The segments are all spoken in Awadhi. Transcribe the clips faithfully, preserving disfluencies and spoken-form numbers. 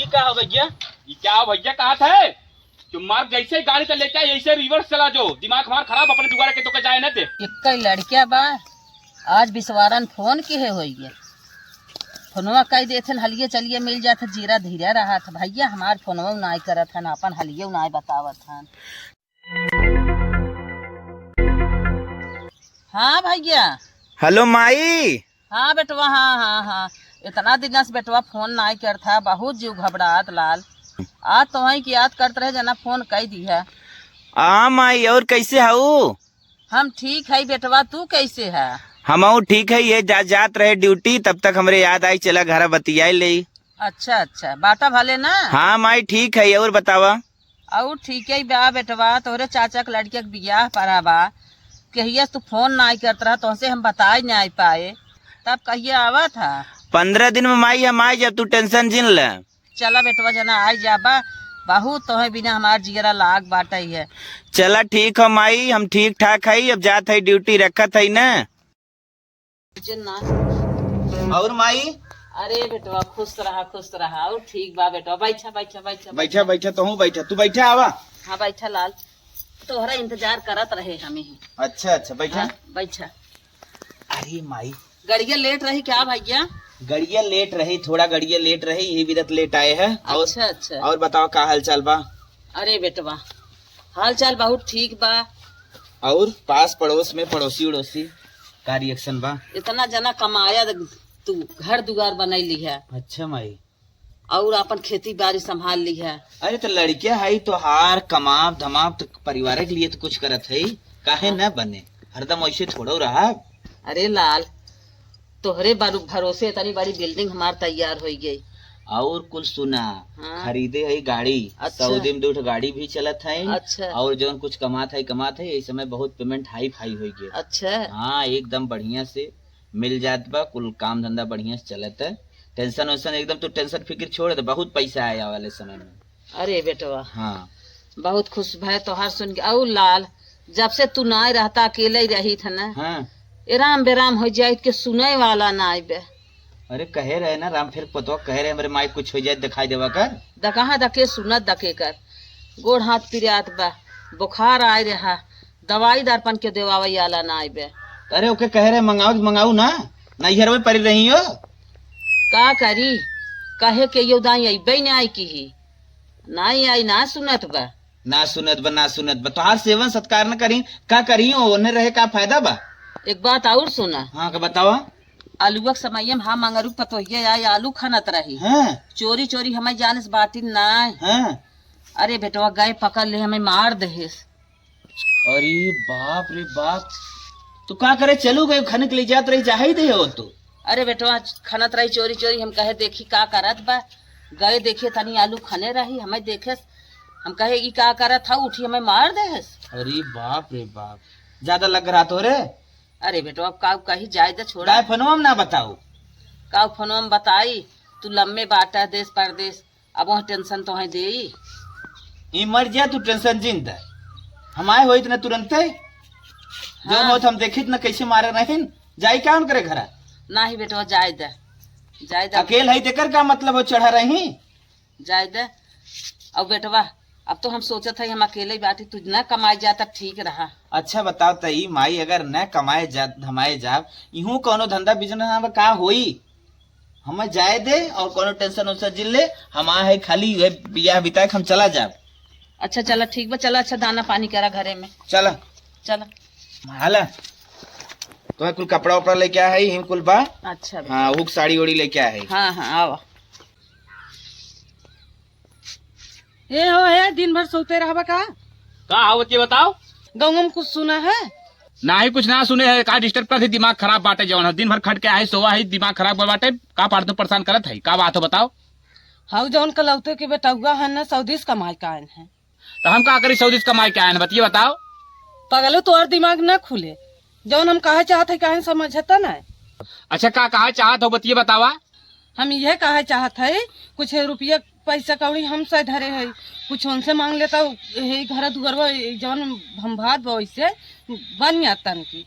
का हो भैया? ये क्या हो भैया, कहा था? जो मार जैसे ही गाड़ी से लेके आए, ऐसे रिवर्स चला जो। दिमाग हमार खराब, अपने दुआरे के तो के जाए न दे। एक लड़किया बा, आज बिसवारन फोन किहे होइए। फोनवा कह देथन, हलिये चलिए मिल जात, जीरा धीरे रहत। भैया हमार फोनवा नाय करत हन, अपन हलिये नाय बतावत हन। हाँ भैया। हेलो माई। हाँ बेटवा, हाँ, हाँ, हाँ। इतना दिन से बेटवा फोन नाई करत है, बहुत जीव घबरात लाल। आज तोहई की याद करत रहे जना फोन कई दी है। हाँ माई, और कैसे हऊ? हम ठीक है बेटवा, तू कैसे है? हमहू ठीक है, ये जा, जात रहे ड्यूटी, तब तक हमरे याद आई, चला घर बतियाई ले। अच्छा, अच्छा, बाटा भले ना? हाँ माई, ठीक है, और बतावा? और ठीक है बा बेटवा, तोहरे चाचा के लड़किया के बियाह पड़ा बा, कहिया से तू फोन नाई करत रहा, तोहसे हम बताई नाई पाए, तब कहिया आवत हा? पन्द्रह दिन में माई हम आई, जब तू टेंशन जिन ले। चला बेटवा जना आई जाबा, बहुत तोहे बिना हमार जिगरा लाग बाटई है। चला ठीक हो माई, हम ठीक ठाक हई, अब जात हई ड्यूटी, रखत हई ना। जिन्ना। और माई? अरे बेटवा, खुश रहा, खुश रहा। और ठीक बा बेटवा, बैठा, बैठा, बैठा, बैठा, बैठा। बैठा, तोहू बैठा, तू बैठा, आवा। हाँ, बैठा लाल, तोहरा इंतजार करत रहे हमी ही। अच्छा, अच्छा, बैठा। हाँ, बैठा। अरे माई। गड़िया लेट रही क्या भैया? गड़िया लेट रही, थोड़ा गड़िया लेट रही, यही बिदत लेट आए हैं। और, अच्छा, अच्छा। और बताओ, का हाल चाल बा? अरे बेटवा, हाल चाल बहुत ठीक बा। और पास पड़ोस में पड़ोसी उड़ोसी का रिएक्शन बा? इतना जना कमाया, तू घर दुआर बनैली है। अच्छा माई। और अपन खेती बाड़ी संभाल ली है। अरे तो लड़किया है तोहार, कमाब धमाब तो परिवार के लिए तो कुछ करत है, काहे हाँ। न बने, हरदम ऐसे थोड़ो रहा। अरे लाल, तोहरे बारू भरोसे इतनी बड़ी बिल्डिंग हमार तैयार होई गई। और कुल सुना, हाँ। खरीदे है गाड़ी, अच्छा। सऊदी में दो ठो गाड़ी भी चलत है। अच्छा। और जौन कुछ कमात है, कमात है, इस समय बहुत पेमेंट हाई फाई होई गई। अच्छा। हाँ, एकदम बढ़िया से मिल जात बा, कुल काम धंधा बढ़िया से चलत है। टेंशन वेंशन एकदम, तू टेंशन फिक्र छोड़ दे, बहुत पैसा आए वाले समय में। अरे बेटवा, हाँ। बहुत खुश भय तोहार सुन के। औ लाल, जब से तू नाय रहता, अकेले ही रही था ना, हाँ। ए राम बेराम हो जाए के सुने वाला ना आइबे। अरे कहे रहे ना राम, फिर पतवा कहे रहे, "हमरे माई कुछ हो जाए, दिखाई देवा कर।" दकहा दके सुनत दके कर, गोड़ हाथ पिरात बा, बुखार आए रहा, दवाई दर्पण के देवावे आला ना आइबे। अरे ओके कहे रहे मंगाओ, मंगाऊ ना, नैहर में पड़ी रही हो। का करी, कहे के यो दाई अइबे ना आई की ही, ना आई, ना सुनत बा। ना सुनत बा, ना सुनत बा। तोहार सेवन सत्कार न करी, का करी हो, ओने रहे का फायदा बा? एक बात और सुना। हाँ, का बतावा? आलूआ के समय में हाँ मंगरू पतोहिया आई, आलू खनत रही। हाँ। चोरी चोरी हमें जाने से बाटिन ना। हाँ। अरे बेटवा गए पकड़ ले, हमें मार देहेस। अरे बाप रे बाप, तो का करे, चलू गए, खनिक ले जात रही, जाहे ही दे हो तो। अरे बेटवा, खनत रही चोरी चोरी, हम कहे देखी का करत बा, गए देखे तनी आलू खने रही, हमें देखे, हम कहे ई का करत हा, उठी हमें मार देहेस। अरे बाप रे बाप, ज्यादा लग रहा तो रे। अरे बेटवा, अब का कही, जाए दे, छोड़ा। काय फोनवा में ना बताऊ? का फोनवा में बताई, तू लम्बे बाटा देश परदेश, अब वह टेंशन तो है देई। ई मर जा तू, टेंशन जिन दे। हम आए होइत न तुरंते। जौन हाँ। होत हम देखित न कैसे मारे रहिन। जाई का उनकरे घरा? नाही बेटवा, जाए दे, जाए दे। अकेल है तेकर का मतलब हो चढ़ा रही? जाए दे। अब बेटवा, अब तो हम सोचत है हम अकेले ही बाटी, तू न कमाई जा तब ठीक रहा। अच्छा बताओ त ई माई, अगर न कमाए जा, धमाए जाब, इहूँ कौनो धंधा बिजनेस ना बा, का होई? हमें जाए दे और कोनो टेंशन वेंशन जिन ले, हम आ है खाली ये बियाह बिताए के हम चला जाब। अच्छा चला ठीक बा, चला अच्छा दाना पानी करा घरे में। चला। चला। हाला, तुम्हें कुल कपड़ा उपड़ा लेके आ है, हिम कुल बा। अच्छा बा। हाँ, हुक साड़ी ओड़ी लेके आ है। हाँ, हाँ, आवा। ए हो, ए, दिन भर सोते रहबा का? का आवत ये बताओ? गाँव में कुछ सुना है? नाही कुछ ना सुने है, का डिस्टर्ब करत है, दिमाग खराब बाटे जौन है, दिन भर खट के आहे, सोवा है, दिमाग खराब कर बाटे, का फालतू परेशान करत है, का बात हो बताओ? हाउ जौन कलौते के बेटौआ है ना, सऊदी से कमाई के आयन है। तो हम का करी, सऊदी से कमाई के आयन, बतिये बताओ। पगलो तोर दिमाग ना खुले, जौन हम कहे चाहत है, काहे समझता ना? अच्छा का कहे चाहत हो, बतिये बतावा। हम यह कहे चाहत है, कुछ रुपया पैसा कौड़ी हम से धरे है, कुछ उनसे मांग लेता, हे घर दुआरवा जौन हम भात बा वैसे बन जाता की।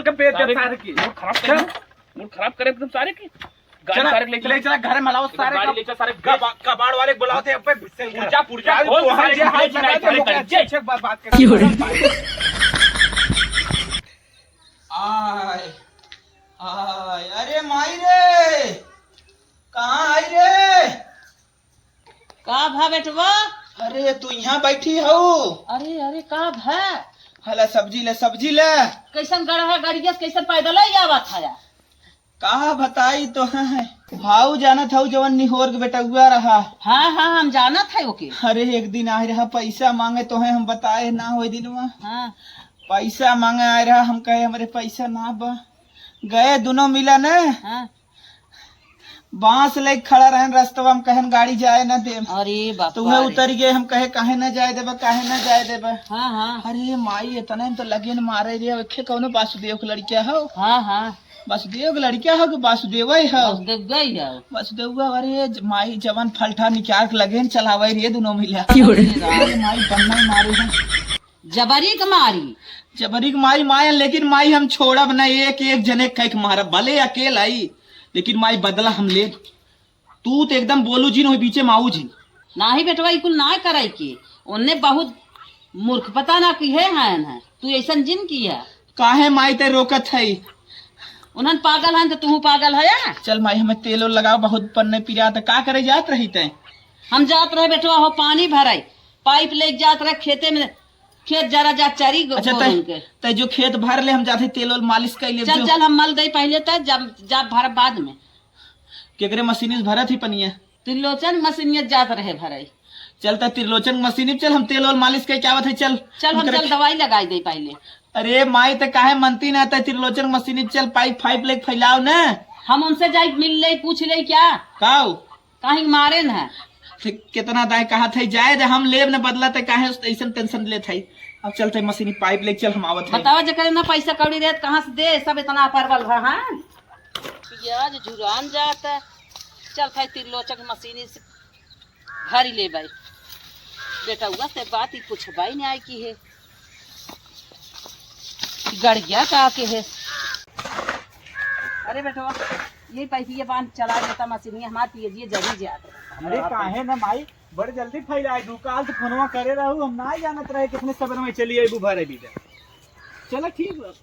बोल के बेच दे सारे सारे की। मूड खराब कर, मूड खराब करे एकदम सारे की। गाड़ी चला, सारे ले चला। ले चला, घर में लाओ सारे गाड़ी का। ले चला, सारे कबा-, कबाड़ वाले बुलाओ थे, अब पे पुर्जा, पुर्जा, गाड़ी खोल, तोहार सारे जे हाथ लगा दे, मुझे अच्छे, अच्छे बात, बात कर। क्यों रे? आय, आय, अरे माई रे, कहाँ आई रे? का भा बेटवा? अरे, तू यहाँ बैठी हऊ? अरे, अरे, का भा? हला सब्जी ले, सब्जी ले। कैसन गड़हा गड़ियस, कैसन पैदल ही आवत है? का बताई तो है, भाऊ जानत हऊ जवन निहोर के बेटउआ रहा। हाँ, हाँ, हम जानत है ओके। अरे, एक दिन आए रहा पैसा माँगे तो है, हम बताए ना होए दिनवा। हाँ। पैसा माँगे आए रहा, हम कहे हमरे पैसा ना बा। गए दुनो मिला न। हाँ। बाँस लेके खड़ा रहन रस्तवा में, कहन गाड़ी जाए न देम। अरे बाप तो वह रे। उतरि गए, हम कहे काहे न जाए देबा, काहे न जाए देबा। हाँ, हाँ। अरे माई, इतना में तो लगे न मारे रे, अखे कौनो वासुदेव के लड़किया हो। हाँ, हाँ। वासुदेव के लड़किया हो कि वासुदेव ही हो? वासुदेव गई है। वासुदेव, अरे ज-, माई जवन फलठा निकाल के लगे न चलावे रे दुनो मिला। क्यों रे? अरे माई, बन्ना ही मारे हैं। जबरी के मारी। जबरी के मारी माई, लेकिन माई हम छोड़ब न, एक एक जने कह के मारब, भले अकेल आई, लेकिन माई बदला हम लेब। तू तो एकदम बोलू जिन, हो बीचे माऊ जिन। नाही बेटवा, ई कुल ना करे के। ओन्ने बहुत मूर्ख पता ना की है, हैं, हैं। तू ऐसन जिन किया। काहे माई ते रोकत है? उन्हन पागल हैं तो तू पागल है या? चल माई, हमें तेल ओल लगाओ, बहुत पन्ने पिरात है। का करे जात रही ते? हम जात रहे बेटवा हो पानी भराई, पाइप लेके जात रहे खेते में, खेत जरा जा चरी गो-, अच्छा, गोरन तै, के। तै जो खेत भर ले, हम जाते तेल ओल मालिश कर ले चल, जो। चल, हम मल दे पहले, तै जब, जब भर बाद में। केकरे मशीन से भरत ही पनिया? त्रिलोचन मशीनिया जात रहे भराई। चल, तै त्रिलोचन मशीन पे चल, हम तेल ओल मालिश करके आवत है, चल। चल, हम उनकर चल खे- दवाई लगाई दे पहले। अरे माई, तै काहे मनती ना, तै त्रिलोचन मशीन पे चल, पाइप फाइप लेके फैलाओ ना। हम उनसे जाई मिल ले, पूछ ले क्या? काऊ? काहे मारे न है? ते कितना दाएं कहा थे, जाए दे, हम लेब न बदला, ते काहे ऐसन टेंशन लेत है? अब चलते मशीनी पाइप लेके चल, हम आवत है। बतावा, जेकरे ना पैसा कौड़ी रहत, कहाँ से दे? सब इतना परवल है, हाँ? पियाज झुरान जात है। चल भाई, त्रिलोचन मशीनी से भरी ले भाई। बेटउआ से बात ही पूछबाई नहीं आई की है। गड़िया का के है? अरे बेटवा, ये पैसे बांध चला देता मशीनिया, हमार पियजिए जरी जात। अरे काहे ना माई, बड़े जल्दी फैलाए दू, काल तो फोनवा करे रहू, हम ना जानत रहे कितने सबर में चली अइबू भरे बीजा। चला ठीक बा,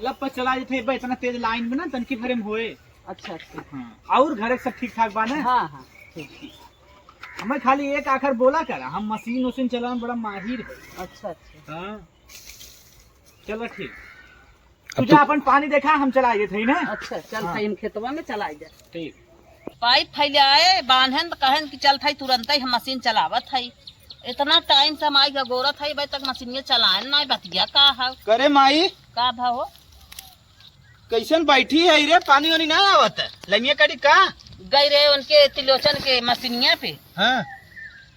लब पर चला जेते बा, इतना तेज लाइन में ना तनकी भरे में होए। अच्छा, अच्छा। हाँ, और घर सब ठीक ठाक बा ना? हाँ, हाँ, ठीक। हमें खाली एक आखर बोला करा, हम मशीन उशीन चलावे में बड़ा माहिर है। अच्छा, अच्छा। हाँ, चलो ठीक। अब तू जा तू अपन पानी देखा, हम चला आइए थे ना। अच्छा, चल हाँ। भाई, हम खेतवा में चला आइए। ठीक। पाइप फैलाए, बांधन त कहन कि चल थाई, तुरंत ही हम मशीन चलावत हई। इतना टाइम से हम आई का गोरत हई, अबे तक मशीनिया चलाएन ना, बतिया का है? करे माई। का भा हो? कैसन बैठी है रे, पानी वानी ना आवत है? लमिया कड़ी का? गई रे उनके त्रिलोचन के मशीनिया पे। हाँ।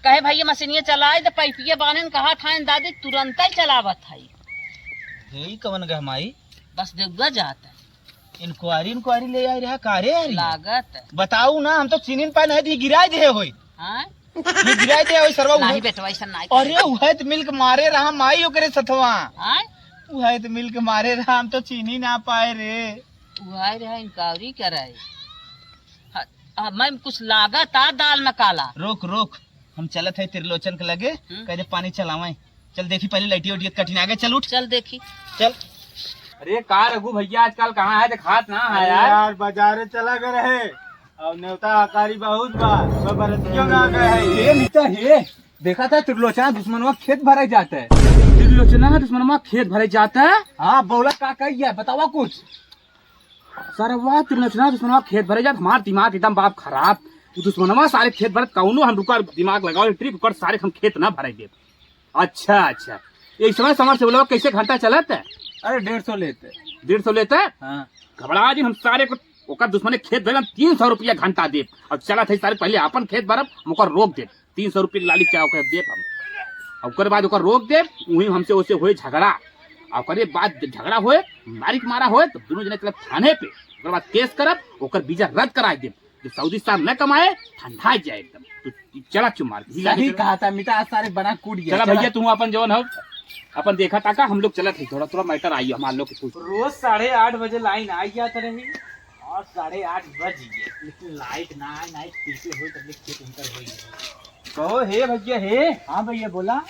कहे भैया मशीनिया चलाए त पाइपिया बांधन कहा थाइन दादी, तुरंत ही चलावत है। यही कवन गह माई? बस देउआ जात है। इंक्वायरी, इंक्वायरी ले आए रहा का रे यार? लागत। बताऊ ना, हम तो चीनिन पाए नहीं दी, गिराए दे होई। हाँ? ये गिराए दे होई सरवा। नहीं उहे। बेटवा, ऐसा नहीं अरे, करे। उहे त मिल्क मारे रहा माई ओकरे सथवा। हाँ? उहे त मिल्क मारे रहा, हम तो चीनी ना पाए रे। उहे रहा, इंक्वायरी करे। हाँ, हाँ, मैं कुछ लागत आ दाल में काला। रोक, रोक, हम चलत है त्रिलोचन के लगे, हम्म। कह दे पानी चलावे। चल देखी पहले लाइटिया उटिया कटिन आगे, चल उठ। चल देखी। चल। अरे का रघु भैया आजकल कहाँ है, देखात ना है अरे यार। यार, बाजारे चला गए रहे, और नेवता हकारी बहुत बा, सब बरतियों में आ गए हैं। ये मित्र, ये देखा था त्रिलोचना दुश्मनवा खेत भरे जाता है। त्रिलोचना दुश्मनवा खेत भरे जाता है? हाँ, बौला का कही है, बतावा कुछ। सरवा त्रिलोचना दुश्मनवा खेत भरे जात, हमार दिमाग एकदम बाप खराब। उ दुश्मनवा सारे खेत भरत, कौनो हम रुका दिमाग लगाओ, ट्रिप कर सारे हम खेत ना भरे देब। अच्छा, अच्छा। ये समय समर से बोला कैसे घंटा चलत है? अरे, डेढ़ सौ लेते। डेढ़ सौ लेते? हाँ। घबरा जी, हम सारे को, ओकर दुश्मने खेत भरे, हम तीन सौ रुपया घंटा देब। और चलत है सारे, पहले आपन खेत भरब, हम ओकर रोक देब। तीन सौ रुपया लाली चाह ओकर देब हम। और ओकर बाद ओकर रोक देब, वहीं हमसे ओसे होए झगड़ा। और ओकरे बाद झगड़ा होए, मारिक मारा होए, तो दोनों जने चलब थाने पे। ओकर बाद केस करब, ओकर वीजा रद्द कराए देब। जो सऊदी साहब न कमाए, ठंडा जाए एकदम। तो चला चुप मार के, हिला सही के कहा था मिता, आज सारे बना कूट गया। चला चला। भैया, तू अपन जवन हो, अपन देखा ताका, हम लोग चलत है, थोड़ा, थोड़ा मैटर आई हमार लोग के कुछ। रोज साढ़े आठ बजे लाइन आ जात रही, और साढ़े आठ बज गए, लेकिन लाइट ना आए, ना आए, पीछे होई, तब ले खेत उनकर होई। कहो, हे भैया, हे। हाँ भैया, बोला।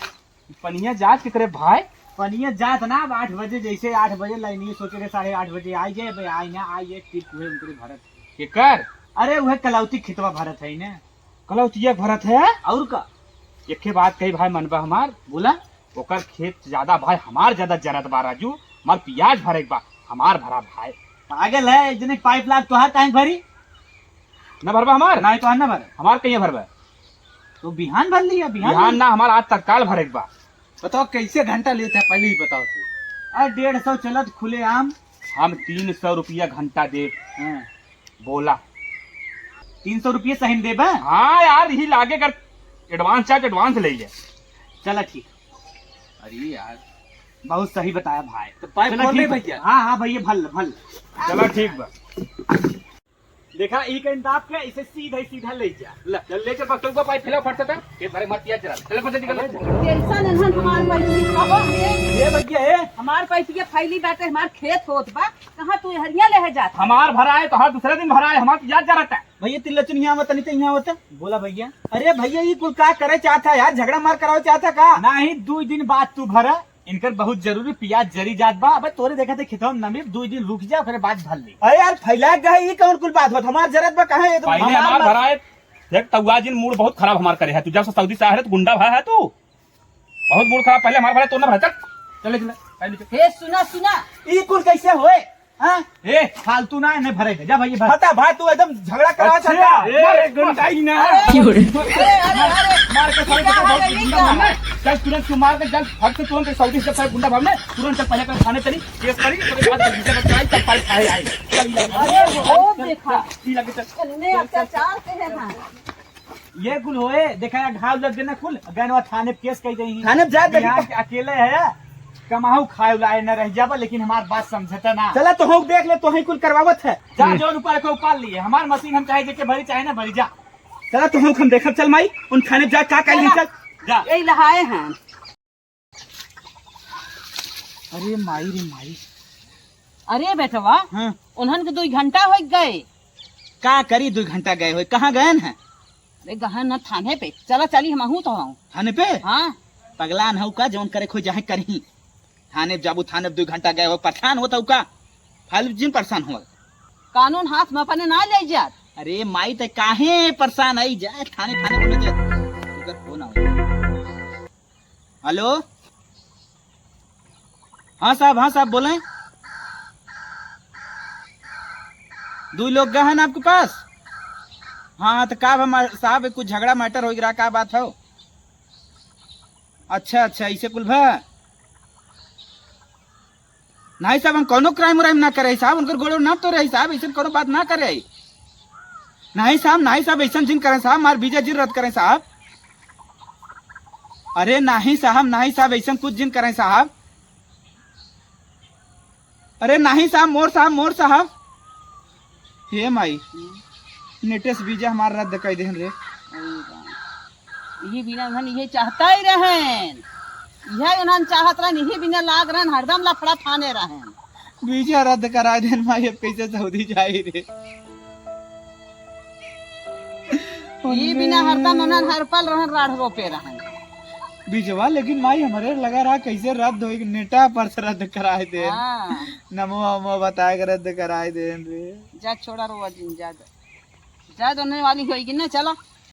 पनिया जात के करे भाई? पनिया जात ना, अब आठ बजे, जैसे आठ बजे लाइन, ये सोचे रहे साढ़े आठ बजे आई जाए, भाई आई ना, आई जाए, टिप हुए उनके भरत। केकर? अरे, वह कलौती खेतवा भरत है ना। कलौतिया के भरत है? और का? एके बात कही भाई, मनबा हमार? बोला। ओकर खेत ज्यादा भाई, हमार ज्यादा जरत बा राजू, हमार पियाज भरे के बा, हमार भरा भाई। पागल है, इतने पाइप लाग तोहार काहे भरी? ना भरबा हमार? ना, तोहार ना भर। हमार कहिए भरबा? तो बिहान भर लिया, बिहान बिहान भर। ना, हमार आज तत्काल भरे के बा। बताओ कैसे घंटा लेते हैं, पहले ही बताओ तू। अरे डेढ़ सौ चलत खुले आम। हम तीन सौ रुपया घंटा देब। हाँ। बोला। तीन सौ रुपये सही में देबा? हाँ यार, यही लागे कर, एडवांस चाहे तो एडवांस ले ले। चला ठीक। अरे यार, बहुत सही बताया भाई। तो पाइप चला खोल दे ठीक बा। भैया। हाँ, हाँ भैया, भल, भल। चला ठीक बा। देखा, ई के इंताप के इसे सीधा ही सीधा ले जा। ले, चल ले चल, बस तो पाइप फैला फट सकता। ये भरे मत किया जरा। चल बस निकल। टेंशन इन्हन हमार पैसा कहाँ है? ये भैया है। हमार पैसा फैली बाटे, हमार खेत होत बा। कहाँ तू हरिया ले है जात? हमार भरा है तो हर दूसरे दिन भरा है, हमार तो याद जा रहता है। भैया, तिल्लचन यहाँ आवत, नहीं तो यहाँ आवत। बोला भैया। अरे भैया, ये कुल का करे चाहता है यार? झगड़ा मार करावे चाहता का? नहीं, दो दिन बाद तू भरा, इनकर बहुत जरूरी पियाज जरी जात बा। अबे तोरे देखा थे खेतवा में नमी, दो दिन रुक जा, फिर बाद भर ले। अरे यार, फैला गए, ये कौन कुल बात होत? हमार जरत बा कहाँ है? तो पहले हमार हमार बात भरा है। देख, तउआ जिन मूड बहुत खराब हमार करे है। तू जब से सऊदी से आ रहे, तो गुंडा भरा है तू। बहुत मूड खराब, पहले हमार भरा, तो ना भरा, चल। चल, चल, चल, चल। हे, सुना, सुना। ई कुल कैसे होए? हाँ? ए, फालतू ना, नहीं भरेगा। जा भैया, भर। फटा भाई, तू एकदम झगड़ा करा अच्छा, चाहता। ए, मार, गुंडाई ना। अरे, अरे, अरे, अरे। मार के सारे क्या गुंडा हाल भाग, है, ये गुंडा क्या? भागने। चल, तुरंत तू मार के, चल, फट से तुरंत सऊदी से सारे गुंडा भागने। तुरंत चल, पहले कर थाने चली, केस करी, उसके बाद बच्चे बच्चे आई, तब फाइल खाए आई। चल, अरे, वो चल, देखा। चल, ई लगे, चल। इतने चल, चल, अत्याचार के है ना। ये कुल होए, देखा या घाव लग गए ना कुल, गए ना थाने केस कही गई। थाने जा, बिहार देखा। के अकेले है, कमाऊ खाए लाए न रह जाबा, लेकिन हमार बात समझता ना। चला तो हम देख ले, तो ही कुल करवावत है। जा, हम्म। जो ऊपर को उपाल लिए, हमार मशीन हम चाहे जेके भरी, चाहे ना भरी, जा। चला तो हम, हम देखब, चल माई, उन थाने जा, का कही, चला। चल। जा। यही लहाए हैं। अरे माई रे माई। अरे बेटवा, हाँ। उन्हन के दो घंटा हो गए। का करी, दो घंटा गए हो, कहाँ गए हैं? अरे गहन न थाने पे, चला चली, हम आहूँ तो हूँ। थाने पे? हाँ। पगला न हो का, जौन करे खोई जाहे करही। थाने जाबू, थाने दो घंटा गए हो, परेशान होता हूँ का? फालतू जिन परेशान हो। कानून हाथ में अपने ना ले जात। अरे माई, ते काहे परेशान आई जाए, थाने, थाने बोले जात। इधर फोन आओ। हेलो, हाँ साहब, हाँ साहब, बोलें। दुई लोग गए हैं ना आपके पास? हाँ, हाँ, तो का बा मा-, साहब, कुछ झगड़ा मैटर हो रहा, का बात हो? अच्छा, अच्छा, इसे कुल भा? नहीं साहब, हम कौनो क्राइम व्राइम ना करे साहब, उनकर गोड़ो ना तोड़े साहब, ऐसे कौनो बात ना करे। नहीं साहब, नहीं साहब, ऐसन जिन करें साहब, हमार वीजा जिन रद्द करें साहब। अरे नहीं साहब, नहीं साहब, ऐसन कुछ जिन करें साहब। अरे नहीं साहब, मोर साहब, मोर साहब। हे माई, नेटेस वीजा हमार रद्द कर देहन रे। अरे राम। यही बिना उन्हन यही चाहता ही रहन, यही उन्हन चाहत रहन, यही बिना लाग रहन, हरदम लफड़ा फाने रहन। वीजा रद्द करा देन माई, अब कैसे सऊदी जाई रे? ई बिना हरदम उन्हन हरपल रहन, राढ़ रोपे रहन। बीजवा, लेकिन माई हमरे लगा रहा कैसे रद्द होई, नेटा पर से रद्द कराए दे। हाँ। नमो अमो बताए के रद्द कराए दे रे। जा छोड़ा रोवा जिन, जा, जा। जा दोनों वाली होई कि ना, चलो।